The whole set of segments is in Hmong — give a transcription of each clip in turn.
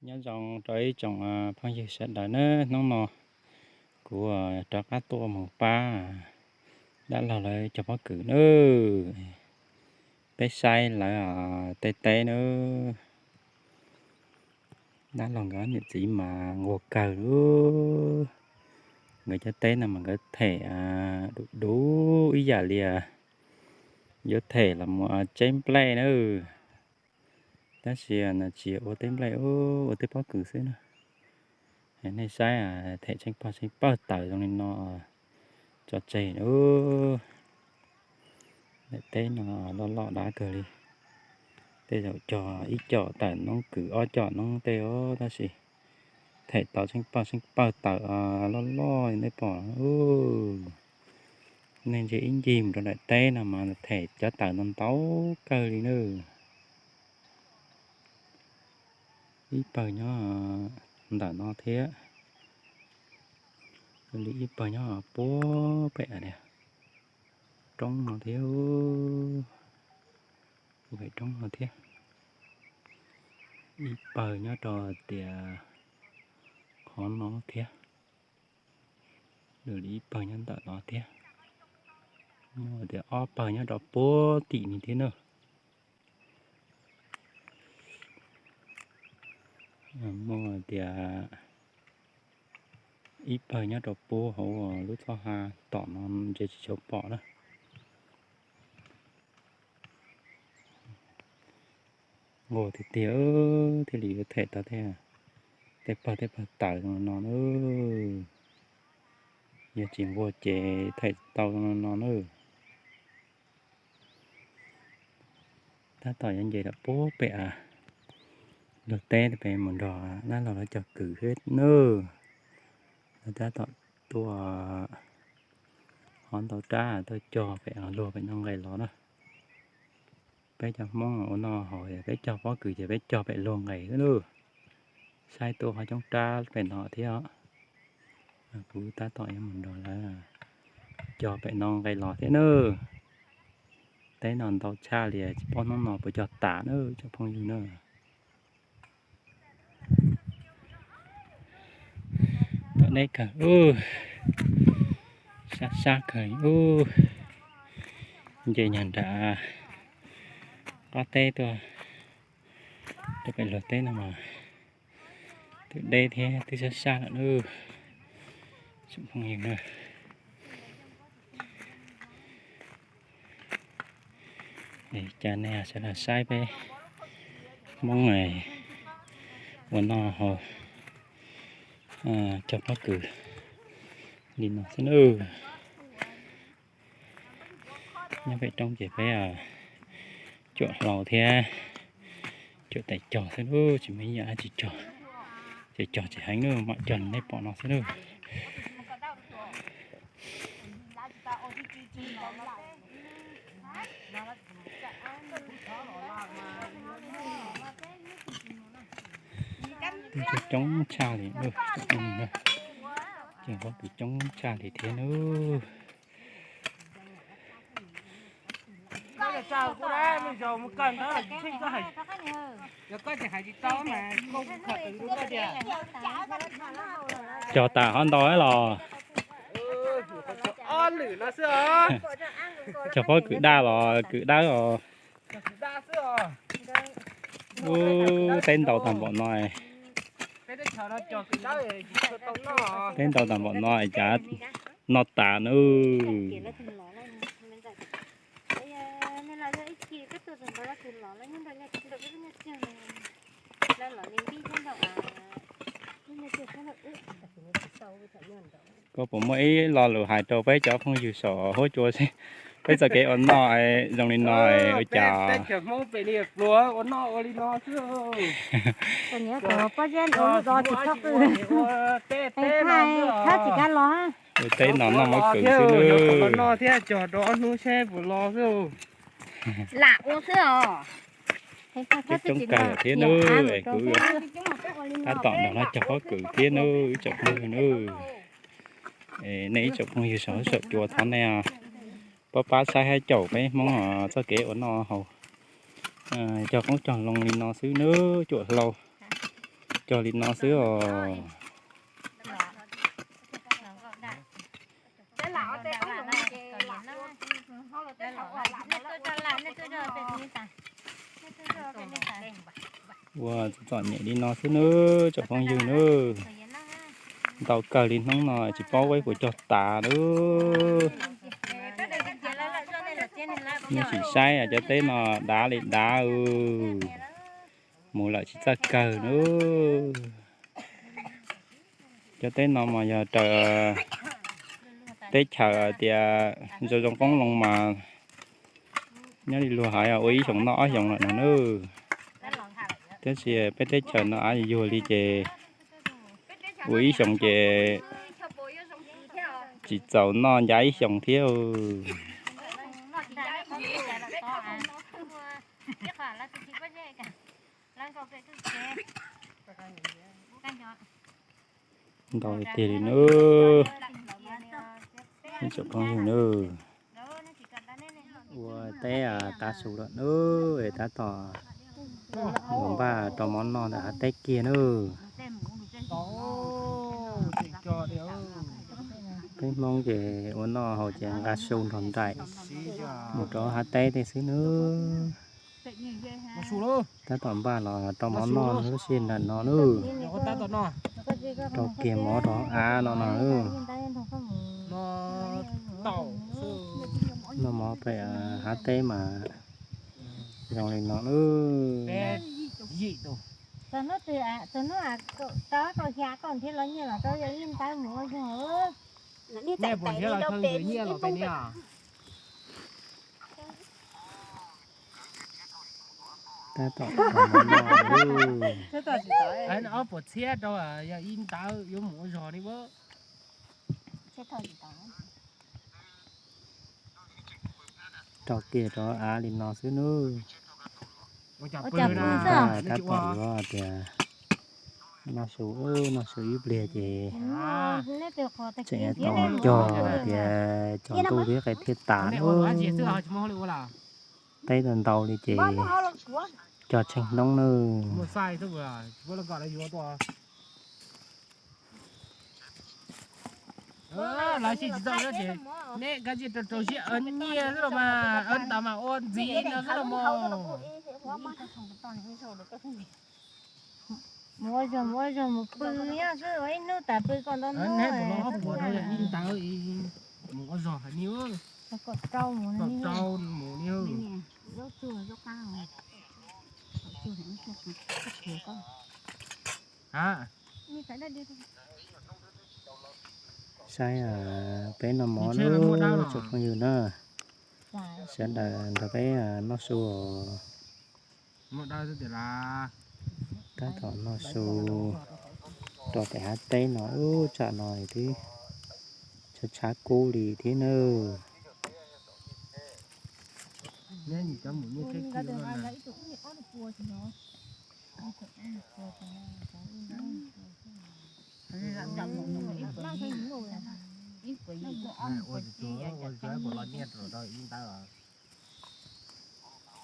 Nyob zoo rau ib tsoom phooj ywg sawv daws nawb, hnub no kuv rov qab tuaj mus pab dab laug lawv cog pob kws nawb. Peb saib lawv tej teb nawb. Dab laug nkawd niam txiv mas nquag kawg li. Nkawd cov teb no mas nkawd them du du ib yam li yuav them los mus tseb nplej na. Tab sis no tsis ua teb nplej, ua teb pob kws xwb na. Nej saib, them tsheej pawg tsheej pawg tawm zoo li no tso tseg. Daim teb no loj loj dab kawg li. Tej zaum cog ib co tawm noob kws ob co noob tej os, tab sis them tau tsheej pawg tsheej pawg tawm loj loj nej pom. Nej ntsia ib ncig mus rau daim teb no mas them cov tawm no ntau kawg li na. Ib pawg nyob ntawm no thiab, li ib pawg nyob puag pem roob no thiab, puag pem roob no thiab. Ib pawg nyob rau tias qhov no thiab, li ib pawg nyob ntawm no thiab. Muaj tias ob pawg nyob rau puag tim ni thiab na. Muaj tias ib pawg nyob rau puag hauv lub txoj ha tom no ntsia tsis tshua pom na. Nquag tiag tiag, thiaj li yuav them tau tej pawg tej pawg tawm zoo no na. Yog tsis nquag ces them tau zoo no na. Tab tom yuav nce rau puag pem luag teb pem mus nrog dab laug lawv cog kws thiab nawb. Lawv tab tom tuaj hov ntau rab tuaj cog pem luag pem no nqes los na. Peb cov Hmoob ua noj haus peb cog pob kws ces peb cog pem luag nqes xwb nawb. Saib tuaj ho coob rab pem no thiab. Kuv tab tom yuav mus nrog lawv cog pem no nqes los thiab nawb. Teb no ntau tshaj li, tsis paub hnub no puas cog tas nawb tsoom phooj ywg na. Tom deb kawg, sab sab kawg li. Nce nyag nram qab teb tuaj rau pem luag teb no mas twb deb thiab twb sab sab lawm nawb tsoom phooj ywg na. Cas nej sawv daws saib peb Hmoob ua noj haus cog pob kws li no xwb nawb. Nyob pem roob ces peb cuam hlau thiab cuam tais cog xwb nawb, tsis muaj ib yam dab tsi cog. Ces cog tsis heev nawb, mam cog li nej pom no xwb nawb. Coob tshaj li, ces pob kws coob tshaj li thiab nawb. Cog tas ho ntau los? Cog pob kws daj los kws dawb os? Ub, teb ntau tag npaum no. Teb ntau tag npaum no cas noj tas nawb. Koj puas muaj ib lo lus hais rau peb cov phooj ywg saum huab cua seb peb txoj kev ua noj zoo li no ua cas? Teb no noj pob kws xwb nawb. Lam ua xwb os. Coob kawg thiab nawb, kuv tab tom nrog lawv cog pob kws thiab nawb ib tsoom phooj ywg nawb. Nej ib tsoom phooj ywg saum huab saum cua thov nej pab pab saib hab caum peb Hmoob txoj kev ua noj haus, cog qoob cog loo li no xwb nawb, cuam hlau, cog li no xwb os. Ua txom txom nyem li no xwb nawb tsoom phooj ywg nawb. Ntau kawg li hnub no tsis paub peb puas cog tas nawb. Nej sim saib cov teb no dav li dav, mus lawm tsis txawj kawg nawb. Cov teb no mas yog raws teb chaws tias zoo zoo qoob loo mas nyob li luag hais ua ib xyoos noj ob xyoos lawm no nawb. Tab sis peb teb chaws no av yuag li ces ua ib xyoos ces tsis txaus noj ncav ib xyoos thiab. Ntau tiag li nawb tsoom phooj ywg nawb. Ua teb tav su lawm nawb, tab tom mus npaj rau mov noj ntawm hav teb kiag nawb. Peb Hmoob ces ua noj haus ces nqa su nrog nraim mus rau hav teb tej xwb nawb. Tab tom npaj los rau mov noj lub sij hawm no nawb. Rau kiag mov rau av no no nawb. Noj mov pem hav teb mas zoo li no nawb. Tab tom rau mov noj nawb. Ob puas txhiab rau yog ib ntawd yuav mus ua zog li. Rau kiag rau av li no xwb nawb. Tab tom yuav tias noj su, noj su ib pliag ces tseem tau cog tias tsaus ntuj thiab qe thiaj tas nawb. Teb ntau ntau li ces cog tsheej hnub nawb. Lawv sib tsis tau ces neb kav tsij rau rau siab nyiaj xwb los mas, tas mas ua ntxiv no xwb los mas. Mus ua zog, mus ua zog mus pw nyob xwb, ua ib hnub tas pw kom ntau hnub. Neb puas los ob puas rau ib ntawd, mus ua zog hais ni. Kom rau mus ni. Saib peb noj mov nawb tsoom phooj ywg na. Sawv daws nrog peb noj su. Tab tom noj su rau pem hav teb no, ub, tsam no twb tshav tshav kub li thiab nawb.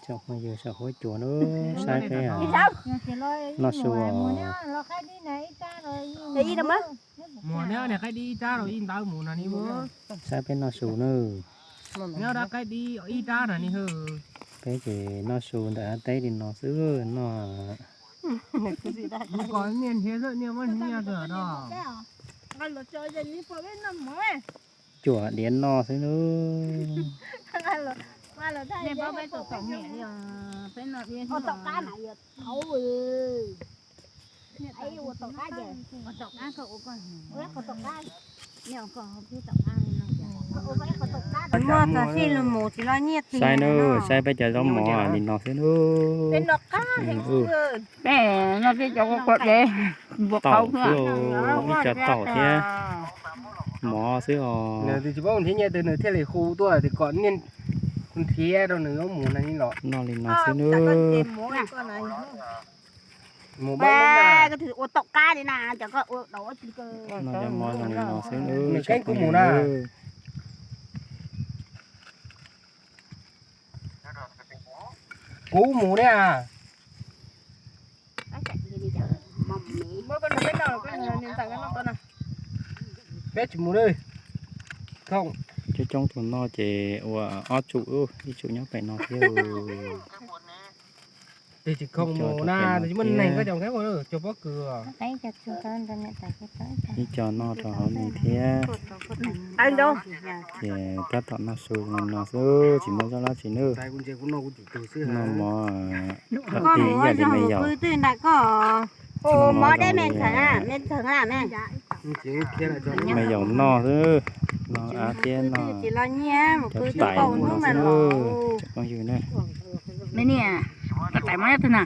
Tsoom phooj ywg saum huab cua nawb, saib peb noj su os. Muag neb niag qaib dib ib rab rau ib ntawd mus no ni. Saib peb noj su nawb. Neb rab qaib dib ib rab no ni. Peb ces noj su ntawm hav teb li no xwb noj. Mus kom niaj hniav xwb niaj muab hniav tawm no. Cuam diav noj xwb nawb. Muaj txog sij lug mus tsis los nyiaj tiag. Saib nawb, saib peb cov zaub mov li no xwb nawb. Peb no peb cov kua dev npua qhauv xwb, ib co taum thiab mov xwb os. Nws tsis paub nrhiav nyiaj twg nws thiaj li hu tuaj tias kom niaj nrhiav rau nws yuav mus no los. Noj li no xwb nawb. Ua tom qab li na, cov koj ua daus ua tsi kawg. Noj cov mov zoo li no xwb nawb. Nws keeb kuv mus na. Kuv mus ne. Peb tsis mus. Coob coob tus no ces ua ob tsum, ib tsum nyob pem no thiab. Ib co noj rau hauv no thiab. Ces tab tom noj su no xwb, tsis muaj zaj dab tsi nawb. Noj mov, ib yam li me yaus. Mov deb me ntxhee, me ntxhee. Me yaus noj xwb, noj av thiab noj cov tais no xwb, tsoom phooj ywg na. Me niam, tais mov nyob twg na?